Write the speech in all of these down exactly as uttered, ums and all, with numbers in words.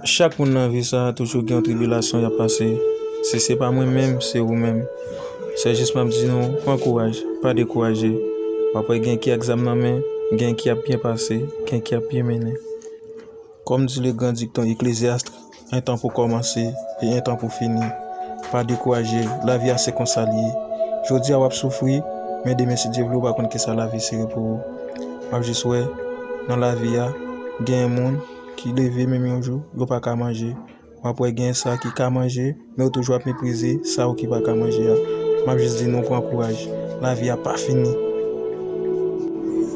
Chak moun nan vi sa a toujou gen yon tribilasyon y ap pase. Si se pa mwen menm, se ou menm. Se jis m ap di nou, pran kouraj, pa dekouraje. W ap wè gen ki ak zam nan men, gen ki ap byen pase, gen ki ap byen mennen. Kòm di le gran dikton Ecclésiaste, un temps pour commencer et un temps pour finir. Pa dekouraje, lavi a se konsa l ye. Jodi a w ap soufri, men demen si Dye vle ou pa konn kisa lavi sere pou ou. W ap jis wè, nan lavi a, gen moun ki leve menm yon jou, yo pa ka manje. W ap wè gen sa ki ka manje, men yo toujou ap meprize sa ou ki pa ka manje a. M ap jis di nou pran kouraj. Lavi a pa fini.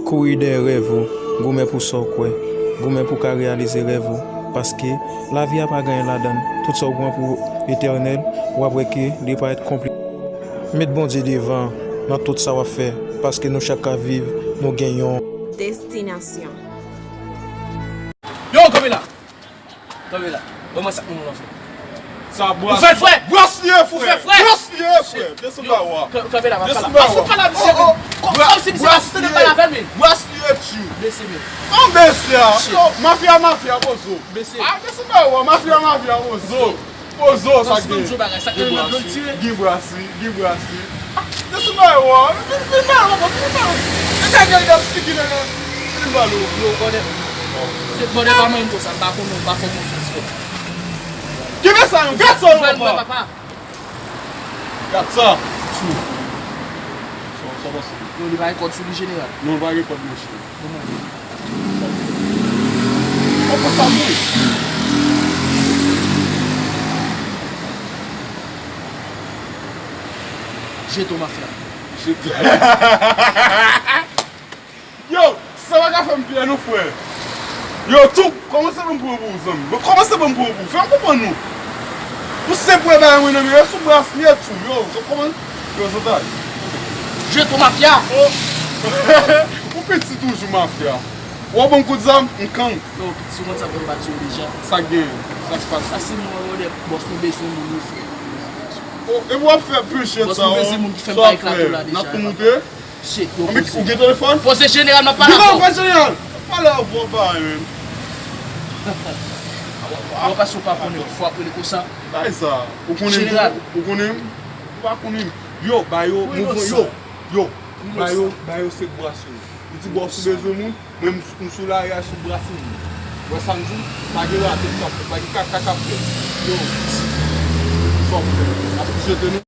Kouri dèyè rèv ou, goumen pou sa w kwè, goumen pou w ka reyalize rèv ou. Paske lavi a pa gen anyen ladan l. Tout sa w pran pou etènèl, w ap wè ke li parèt konplike. Met Bondye devan nan tout sa w ap fè, paske nou chak k ap viv, nou gen yon. Destinasyon. Yo, kanpe la! Kanpe la. Ban mwen sa moun nan fè. Sa bras. Ou fè l frè! Bras li ye, frè! Ou fè frè! Bras li ye, frè! Desann ba wa. Kanpe la, pa pale. Desann ba wa. Kòm si misye pa sou tande pale avè l, men. Bras li ye, tchou. Bese, men. An bese a. Mafya, mafya, pozo. Bese. A, desann ba wa, mafya, mafya, pozo. Pozo, sa gen. Gen bras, wi. Gen bras, wi. Gen bras, wi. Desann ba wa. Vin, vin ba wa, vin ba wa. E sa gen li ap figi nan, nan. Vin ba wa. Yo, konnen. Se bòdè pa mwen konsa, m pa konnen, m pa fè konfyans, frè. Kenbe sa, yon gason, papa. Gad sa. Chou. Sa, sa pase. Yo, li pa gen kòd sou li, jeneral. Non, li pa gen kòd, monchè. Bon, bon. Ou konn sa, mwen. Jeton mafya. Jeton. Yo, sa pa ka fè m pye non, frè. Yo, tou, kòmanse ban m pran pou ou, zanmi. Bon, kòmanse ban m pran pou ou. Fè m konprann nou. Ou se premye bagay mwen nan men, yo sou bras li tou. Yo, yo kòman, yo, zantray. Jeton mafya. Oh. Ou piti toujou mafya. Ou ban m kout zam, m kan. Yo, piti sou konn sa pou m bat yo deja. Sa gen, sa k pase. Sa se mwen, yo, de bòs nou bezwen moun, wi, frè. Oh, e w ap fè pil chet sa, oh. Bòs nou bezwen moun ki fè m bay eklate la deja. N ap tou moute. Shit, yo poze. Ou gen telefòn? Poze jeneral, m ap pale avè w. Gen telefòn, jeneral? Pale avè w, pa menm. Ou pa, ou pa konnen fwa pou li konsa. Bay sa. Ou konnen m tou? Ou konnen m? Ou pa konnen m? Yo, ba yo, mouvman, yo, yo, ba yo, ba yo se bras yo. Li di bòs ou bezwen moun, mwen m, m sou lari a sou bras li. Wè sa m di w? Pa gen rate k ap fèt, pa gen kaka k ap fèt. Yo, sa w fè? N ap jete nou.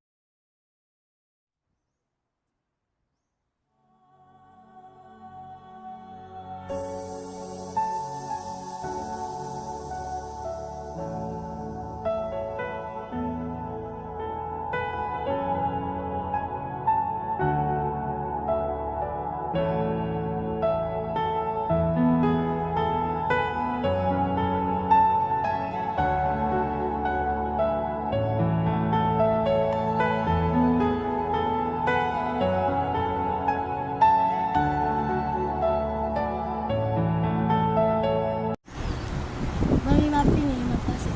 Manmi, m ap vini, m ap pase.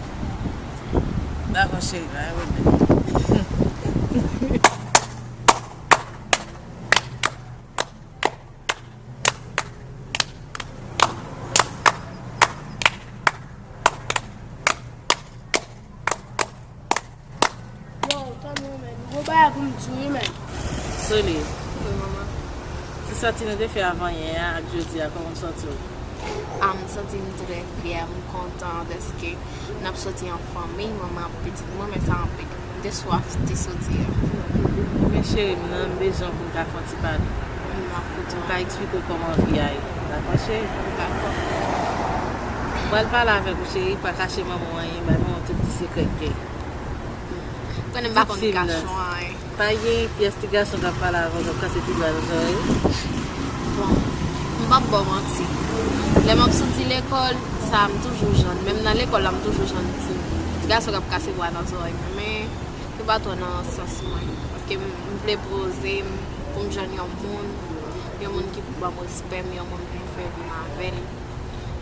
Dakò, cheri, pa gen pwoblèm. Yo, tann mwen, men. Gwo bagay pou m di w, wi, men. Soli. Wi, manman. Ti sòti nou te fè avanyè a ak jodi a, kòman w santi w? A, m santi m trè fyè, m kontan dèske n ap sòti an fanmi, manman ak pitit mwen, men sa anpil. M te swaf ti sòti a. Men cheri m nan, m bezwen w pou m ka fè yon ti pale. M ap koute w. M ka eksplike w kòman vi a ye. Dakò, cheri? Dakò. M pral pale avèk ou, cheri, pa kache manman w anyen, bay manman w tout ti sekrè k gen. Konnen m pa konn kache w anyen. Pa gen pyès ti gason k ap pale avè w, k ap kase pi dwa nan zòrèy. Bon, m p ap ba w manti. Lè m ap soti lekòl, sa m toujou jwenn. Menm nan lekòl la, m toujou jwenn ti, ti gason k ap kase bwa nan zòrèy mwen. Men, yo pa twò nan sans mwen. Paske m, m vle poze m pou m jwenn yon moun, yon moun ki pou ban m respè m, yon moun pou m fè vi m avè l.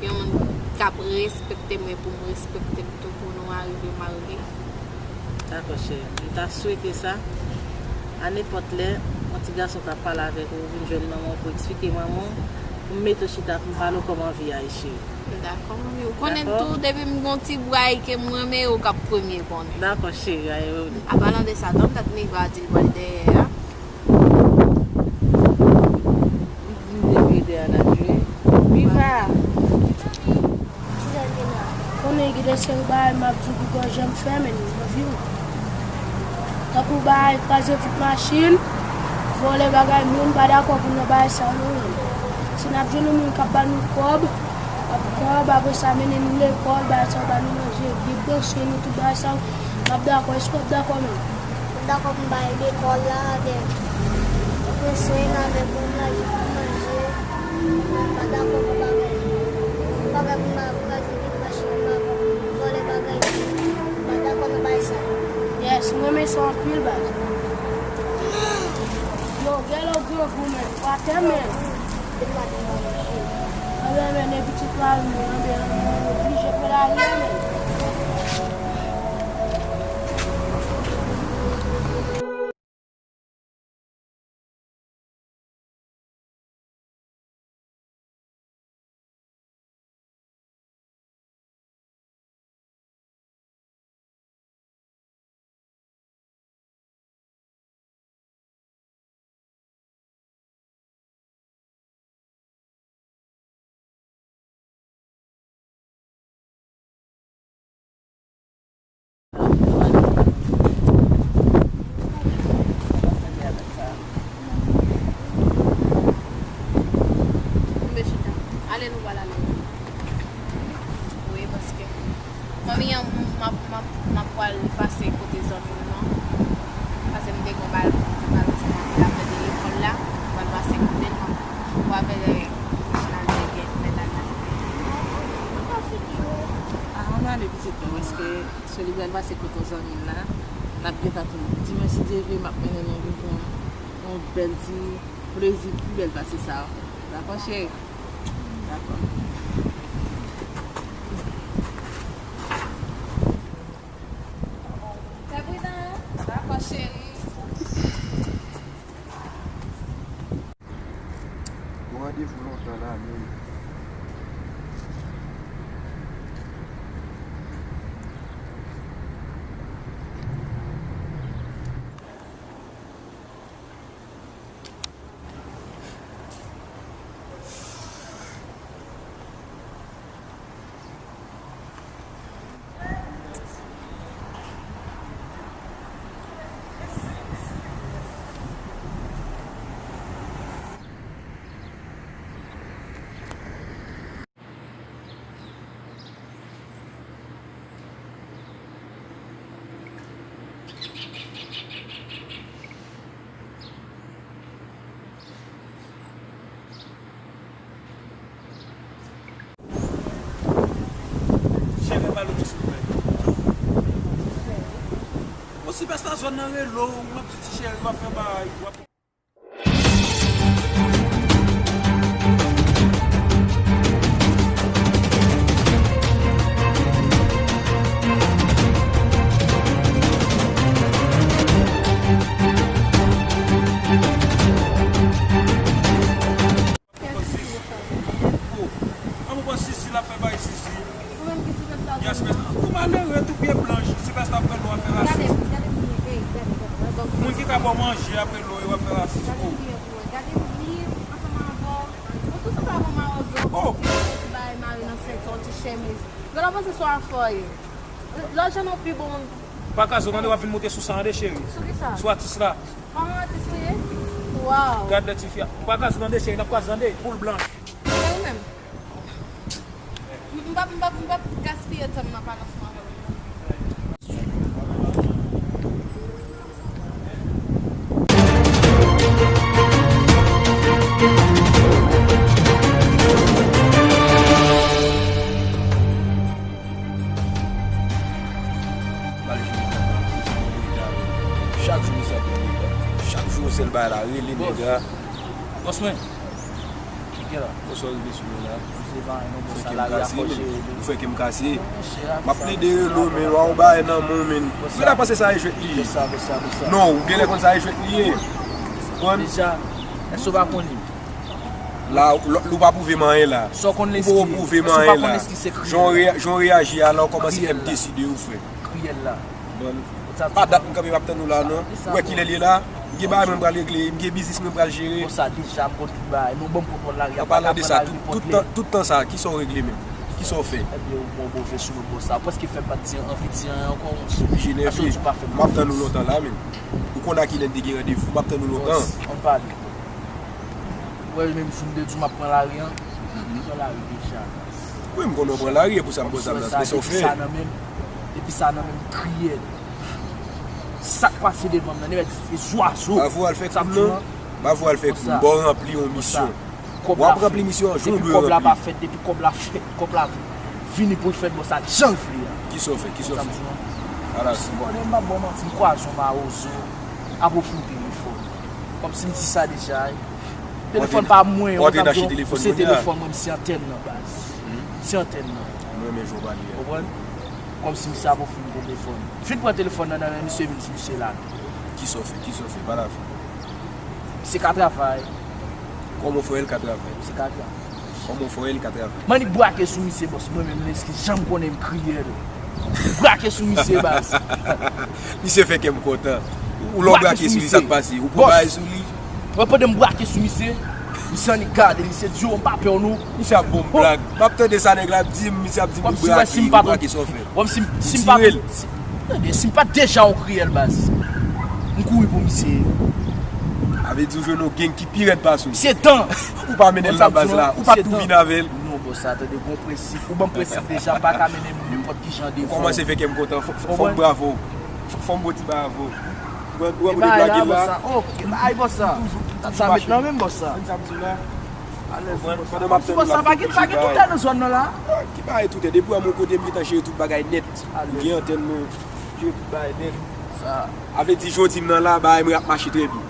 Yon moun k ap respekte m e pou m respekte l tou pou nou arive marye. Dakò, cheri. M ta swete sa. A nenpòt lè, yon ti gason k ap pale avèk ou, vin jwenn manman w pou eksplike manman w M mete w chita pou m pale w kòman vi a ye, cheri. Dakò, manmi. Ou konnen tou, depi m gon ti bway ke m renmen, ou k ap premye konnen. Dakò, cheri. An palan de sa, Dòm dat Niva di l pral dèyè a. M te vide a n ap jwe. Viva! Konnen gen de seri bagay m ap di pou kò jan m fèmen nan vi w. Tankou bagay kraze vit machin, vòlè bagay moun, m pa dakò pou m nan bagay sa yo non. Si n ap jwenn yon moun k ap ba nou kòb, ap kòb, apre sa mennen nou lekòl, bagay sa yo ba nou manje, gen byen swen nou tout bagay sa yo, m ap dakò. Èske w ap dakò menm? M dakò pou m bay lekòl la avèk pran swen avèk bon manje pou manje. M pa dakò pou bagay. Bagay pou m ap kraze vit machin, pou m ap vòlè bagay moun. M pa dakò nan bagay sa. Yes, m renmen sa anpil, baz. Yo, gen lè w grangou, men. W atè, men. Anben, men, men, pitit la, men, anben, anben, oblije pran lari a, men. Tonbe chita. Ale, nou pral ale. Wi, paske manmi an, m ap, m ap, m ap pral pase kote zanmi m nan. Paske m te gon bal, m te pral pase kote l apre de lekòl la. M pral pase kote l, m ap wè avè machin al dèyè, mèt al nan. A, ann ale pitit mwen, paske Soli pral pase kote yon zanmi l la. N ap gentan tounen. Dimanch, si Dye vle, m ap mennen nou viv yon, yon bèl ti plezi pi bèl pase sa. Dakò, cheri? Dakò. Fè pridan. Dakò, cheri. Gon randevou lontan la menm. Cheri, pale w silvouplè. Bon, Sylvester, zòn nan rele w, m ap di ti cheri, w ap fè bagay, w ap An, ou pran Sisi, l ap fè bagay Sisi. Ou menm ki Sylvester. Yes, men ou malere, tou pye blanch, Sylvester ap pran lò, ap fè rasis. Gade, gade moun, ey, gade, gade, gade. Moun ki ka ba w manje, ap pran lò, yo ap fè rasis. Gade moun, gade moun ansanm avè w. Ou tou sanble avè w mawozo. Oh! Ti bagay mare nan sèt, yon ti chemiz. Gade w panse sou afè w ye. Lòt jan nou pi bon moun. Pa ka zo, tande w ap vin monte sou sa, tande, cheri. Sou ki sa? Sou atis la. Kòman atis ou ye? Waw. Gad lè tifi a. Ou pa ka zo, tande, cheri, n ap kwaze, tande, poul blanch. E ou menm? M, m p ap, m p ap, m p ap gaspiye tan m nan pale ansanm avè w. Chak jou misye ap vin devan. Chak jou yon sèl bagay la, rele nèg la. Bòs mwen. Ki gen la? Bòs ou rive sou mwen la. Ou fè ke m kase, men. Ou fè ke m kase. M ap plede rele w, men w a yon bagay nan men w, men. Ou genlè panse sa e jwèt li ye. Non, ou genlè konn sa e jwèt li ye. Konprann? Deja, èske w pa konn li? La, ou pa pwouve m anyen la. Ou poko pwouve m anyen la. Jan w reyaji a la, ou kòmanse fè m deside ou frè. Konprann? Pa dat m kanpe m ap tann ou la non. Ou wè kilè l ye la? M gen bagay mwen m pral regle, m gen biznis mwen m pral jere. Bon sa deja m konn tout bagay. Nou ban m pwòp lari a. An palan de sa, tout tan sa, kisa w regle menm? Kisa w fè? Ebyen ou bon move sou mwen bon sa. Ou prèske fè m pa t di anvi di anyen ankò monchè. Oblije nève. M ap tann ou lontan la menm. Ou konn a kilè n te gen randevou, m ap tann ou lontan. Ann pale. Ou wè menm jou m te di w m ap pran lari an? M pran lari deja. Wi, m konnen w pran lari, e pou sa m poze w la, men sa w fè? Depi sa nan men m, depi sa nan men m kriyèl. Sa k pase devan m nan, nèg di se zwazo. Pa voye al fè kout non. Pa voye al fè kout. M ba w ranpli yon misyon. W ap ranpli misyon an jan w dwe ranpli. Depi kòb la pa fèt, depi kòb la fèt, kòb la vini pou l fèt, bon sa jan l vle a. Kisa w fè? Kisa w fè? Ala sa. Bon, m p ap ba w manti, m kwaze yon mawozo ap ofri m telefòn. Kòmsi m di sa deja wi. Telefòn pa mwen, ou t ap di se telefòn mwen, m se antèn nan baz. M se antèn nan. M renmen jan w pale a. Konprann? Kòmsi misye ap ofri m telefòn. Fin pran telefòn nan nan men misye, vin di misye lage. Kisa w fè? Kisa w fè? Pale avè m. Misye ka travay. Kòman w fè wè l ka travay? Misye ka travay. Kòman w fè wè l ka travay? M annik brake sou misye, bòs. Mwen menm, Leski, jan m konnen m kriyèl. Brake sou misye, baz. Misye fè kè m kontan. Ou lè w brake sou li, sa k pase? Ou pran bagay sou li? Mwen pandan m brake sou misye, misye annik gade, misye di yo, "M pa pè w non." Misye ap bon blag. M ap tande sa nèg la ap di m, misye ap di m ou brake, ou brake, sa w fè? Ou tire l? Tande, si m pa t deja yon kriyèl baz, m kouri pou misye. Sa vle di w jwenn yon gang ki pi rèd pase w. Misye dan. Ou pa mennen l nan baz la, ou pa tou vin avè l. Non, bòs sa, tande, gon prensip. Ou ban m prensip deja, m pa ka mennen moun nenpòt ki jan devan. Ou kòmanse fè kè m kontan, fò m bravo. Fò m bon ti bravo. Ou wè kote blage la? Oh, ay bòs sa. Sa met nan men m bòs sa. Sa m di la. Alèz bòs sa. Pandan m ap tann ou la, m te koute bagay. Ki bagay toutè? Depi w wè m yon kote m gentan jere tout bagay nèt. M gen antèn mwen, jere tout bagay nèt. Sa vle di jodi m nan la, bagay mwen ap mache trè byen.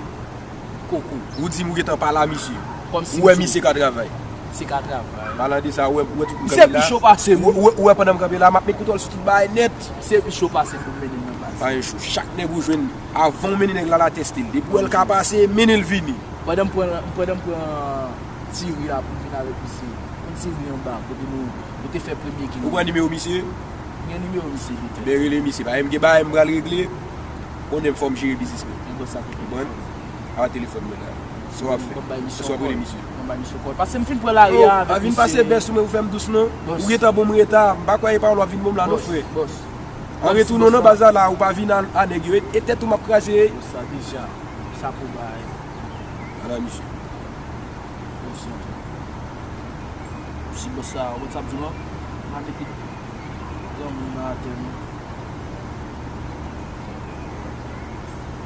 Koko. Ou di m ou gentan pale a misye. Ou wè misye ka travay. Misye ka travay. Palan de sa, ou wè, ou wè tout m kanpe la. Misye pi cho pase m. Ou wè, ou wè pandan m kanpe la, m ap met kontwòl sou tout bagay nèt. Misye pi cho pase m pou m mennen l nan baz. Pa gen cho. Chak nèg ou jwenn, avan w mennen nèg la, la tèste l. Depi w wè l ka pase, mennen l vini. Pandan m pran, pandan m pran ti ri a pou m vin avèk misye. Yon ti ri anba, kote nou, nou te fè premye gin. Ou pran nimewo misye? M gen nimewo misye deja. Ebyen rele misye. Paske m gen bagay m pral regle. Konnen m fò m jere biznis mwen. Konprann? A telefòn mwen la. Sa w ap fè? Èske w ap rele misye? Mwen bay misye kòl. Paske m fin pran lari a avèk misye. Pa vin pase bè sou mwen pou fè m dous non. Ou gentan ban m reta. M pa kwè e pawòl w ap vin ban m la non frè. An retounen w nan baz la la, ou pa vin a nèg yo. E tèt ou m ap kraze. Sa deja. Chapo bay. Ala misye. Konsyante. Si bòs sa, ou konn sa m di w lan? M a mete granmoun nan atè non.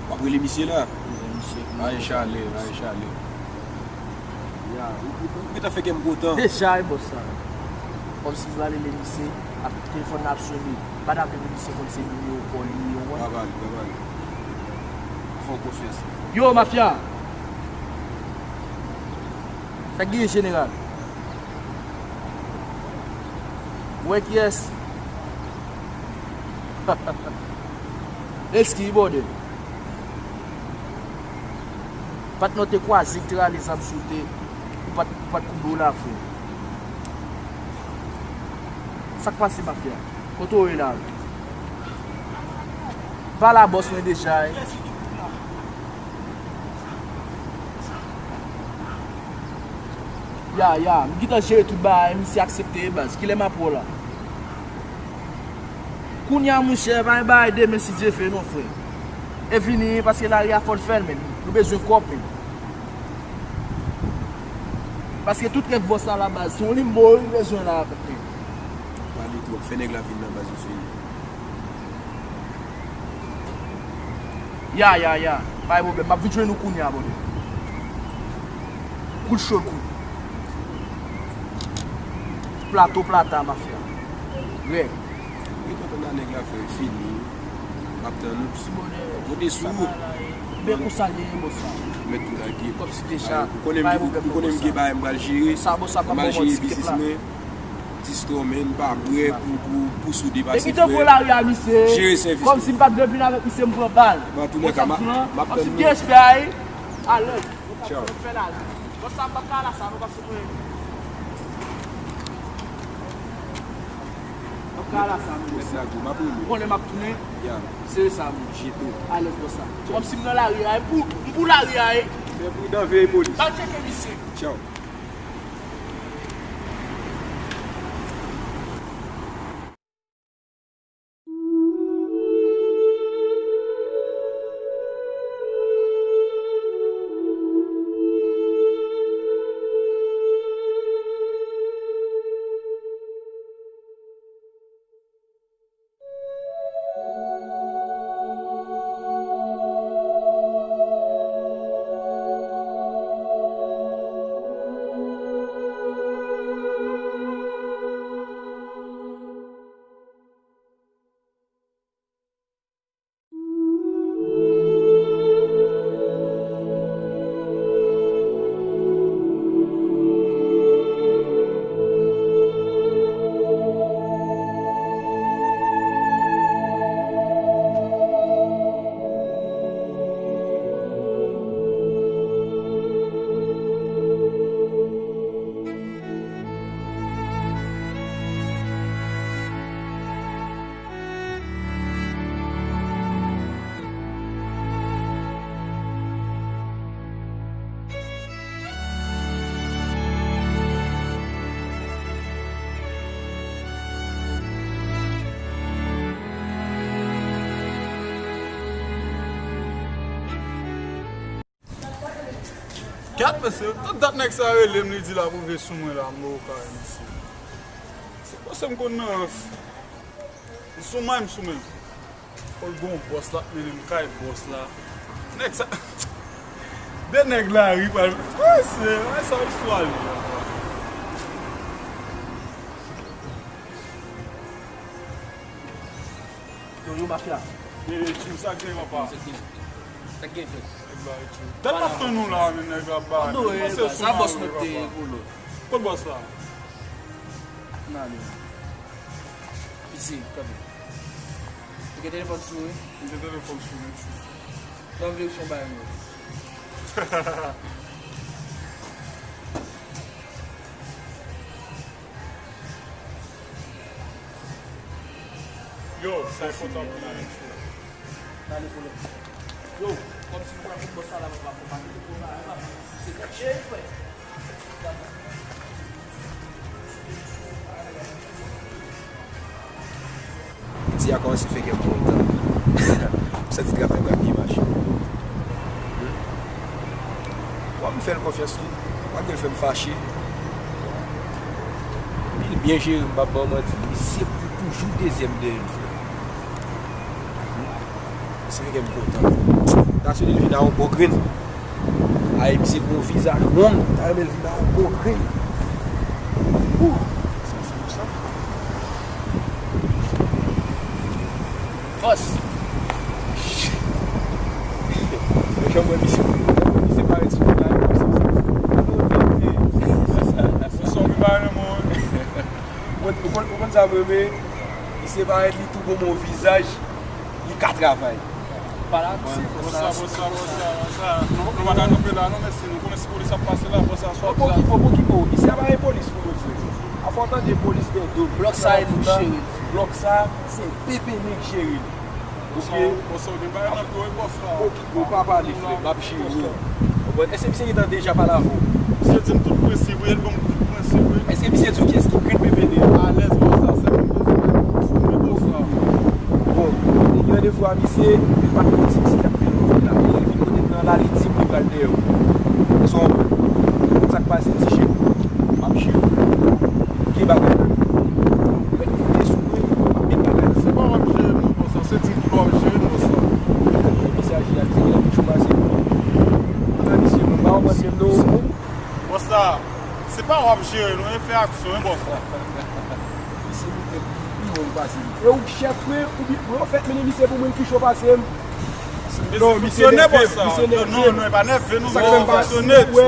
W ap rele misye la? Rele misye. Ay chalè, ay chalè. Ya, ou gentan fè kè m kontan. Deja wi bòs sa. Kòmsi m prale rele misye, ap telefòn nan ap sone. Pa t ap vle pou misye konn se nimewo kò li ye, ou konprann? Pa pale, pa pale. Fè w konfyans. Yo, mafya! Sa k genyen jeneral? Ou wè kiyès? Eski bòdè? Patnè w te kwaze, te rale zam sou te, ou pa t, ou pa t koube w la, frè. Sa k pase, mafya? Kote w ye la? Pale a bòs mwen deja, wi. Ya, ya, m gentan jere tout bagay, misye aksepte, baz. Kilè m ap wè w la? Kounye a, monchè, pa gen bagay demen, si Dye vle, non, frè. E vini, paske lari a fò l fè l, men nou bezwen kòb, men. Paske tout rèv bòs la, la baz, se yon limbo wi m bezwen la, frè. Pale twòp, fè nèg la vin nan baz ou fini. Ya, ya, ya. Pa gen pwoblèm. M ap vin jwenn ou kounye a, bòdè. Kout cho, kout. Plato, plata, mafya. Rèd. Ou gentan tann a nèg la fè fini. M ap tann ou. Pote sou ou. Men konsa l ye, bòs la. Mèt tou lage. Kòmsi deja. Ou konnen m gen, ou konnen m gen bagay m pral jere. M pral jere biznis mwen. Ti stròmen, m pa prè pou, pou, pou soude pase frè. Jere sèvis mwen. Kòmsi m pa t vle vin avèk misye, m pran bal. Bon, antoulèka, m ap tann nou. Kòmsi m gen respè a, wi. Alèz. Tchaw. Fè lajan. Bòs la, m p ap ka al la sa non, paske mwen, m p ap ka al la sa non, bòs. Mèsi a gwo, m ap rele. Ou konnen m ap tounen. Ya. Se sa, mwen. Jeto. Alèz, bòs la. Kòmsi m nan lari a, m pou, m pou lari a, e. Fè pridan, veye polis. Al tcheke misye. Tchaw. Gad mesye, tout dat nèg sa rele m, li di l ap rive sou mwen la, m nan kay mesye. Se panse m konn nan rans. M sou may, m sou men. Fò l gon bòs la, mennen m kay bòs la. Nèg sa, de nèg lari pral, mesye, ay sa istwa li. Yo, yo, mafya. E, e, Tchou, sa k gen, papa? Sa k gen? Sa k gen fèt? Nèg la, e, Tchou. Dat m ap tann ou la, men nèg la ba. Kote bòs nou te ye, Kolo? Kot bòs la? N ale. Piti, kanpe. Ou gen telefòn sou ou, wi? M gen telefòn sou mwen, Tchou. Nan vle yon bagay mwen. Yo, sa e kontan pou mwen. N ale pou lòt. Yo, kòmsi nou pral pou bòs la, la, papa, papa, se tèt cheri, frè. Piti a kòmanse fè kè m kontan. M santi travay mwen ap byen mache. Wa m fè l konfyans tou. Pa gen fè m fache. Li byen jere m, m p ap ba w manti. Misye pou toujou dezyèm dèyè m, frè. Misye fè kè m kontan. Sa se li vin a yon bon grenn. Ay, misye gon vizaj wong, ta renmen l vin a yon bon grenn. Wouh! Fòs! Mwen janm wè misye, misye parèt sou mwen la, misye parèt mwen. Ou konn, ou konn sa mwen renmen? Misye parèt li tou gon bon vizaj, li ka travay. Pale ak misye konsa. Bòs la, bòs la, bòs la, bòs la. Nou, nou pa ka kanpe la non, mesye, nou konnen si polis ap pase la, bòs la, swa. Opo ki, opo ki po, misye a pa gen polis pou mwen, frè. Afò w tande polis dèyè do m. Blòk sa e nou k jere l. Blòk sa, se Bebe Nèg jere l. Oke? Bòs la, ou gen bagay nan do w, bòs la. Oke, ou pa pale, frè, m ap jere w. Konprann? Èske misye gentan deja pale avè w? Misye di m tout prensip, wi, l ban m tout prensip, wi. Èske misye di w kiyès ki Grid Bebe Nèg? Alèz, bòs la, se mwen, bòs la, bòs la. Bon, li gen de fwa, misye, li pa t konn si misye t ap peye louvri la. Li vin kote m nan la, li di m li pral dèyè w. Èske w konprann? Sa k pase, ti chen? M ap jere w. Ki bagay? Ou mèt koute sou mwen, m ap met bagay. Se pa w ap jere m non, bòs la. Se di m ki w ap jere m, bòs la. Misye aji a, misye genlè pi cho pase m. Ann, misye, mwen pa w ap antre m non. Bòs la, se pa w ap jere non, e fè aksyon, wi, bòs la. Misye mete pi won pase m. E ou k chèf mwen, ou bi-, ou fèk mennen misye pou mwen ki cho pase m. Non, misye nève, misye nève. Non, non, e pa nève, non. Sa k fè m pa fonksyone. Mwen,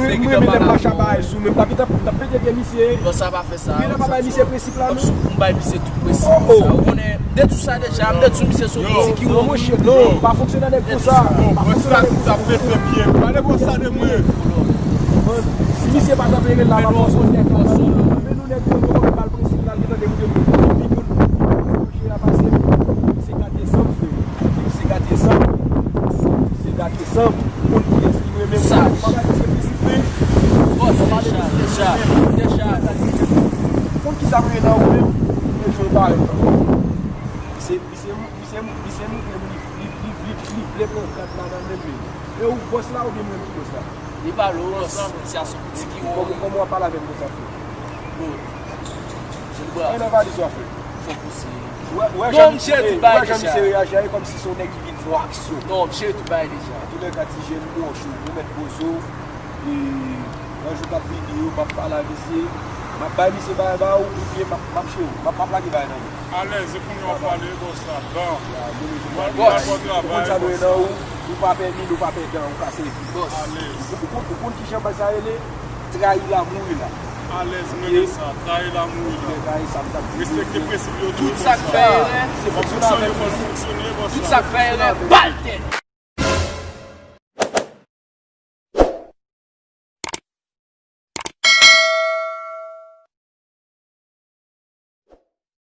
mwen menm lè m mache ap bay sou, men m t ap, t ap, t ap pete pye misye. Bòs la pa fè sa. Li la pa bay misye prensip la, non. M bay misye tout prensip sa. Ou konnen, m te di w sa deja, m te di w misye se yon pitit ki wont. Non, monchè, non, pa fonksyone nèg konsa. Pa fonksyone nèg konsa. Bòs la t ap pete pye m. Pale konsa de mwen. Si misye pa t antre la, pa fòs konsyans, men nou nèg yo, nou konn bal prensip la, li tande moun yo, li moun, misye a pase, misye gate san, frè. Misye gate san. Misye gate san. Konn kiyès ki renmen sa. Pa gade se prensip li. Bòs, deja, deja, deja. Konn ki sa mwen nan ou menm, e jwe parèt. Misye, misye, misye, misye montre li, li, li, li, li vle pran kat la nan men li. E ou bòs la oubyen mwen ki bòs la? Li pale w bòs la, men se a son piti ki wè. Kòman, kòman w ap pale avè m konsa, frè? Bro, Gilbert. E nan valiz ou a, frè? Fòk ou se. Wè, wè jan misye, wè jan misye reyaji a, e kòmsi se yon nèg ki vin fè yon aksyon. Non, misye tout bagay deja. Antoulèka, ti jèn, ou an cho, ou mèt poze w. E nan jou k ap vini yo, m ap pale a misye. M ap bay misye bagay ba ou, oubyen m ap, m ap che ou. M ap, m ap lage bagay nan men. Alèz, e kounye w ap pale, bòs la, dan. Bòs, ou konn sa nou ye nan ou, ou pa pèdi, ou pa pèdi, ou ka sezi. Bòs. Alèz. Ou, ou konn, ou konn ki jan bagay sa rele? Trayi la mouri la. Alèz, mwen renmen sa. Trayi la mouri la. Respekte prensip yo tou, bòs la. Tout sa k fè erè, se fonksyone avèk prensip. Tout sa k fè erè, ba l tèt.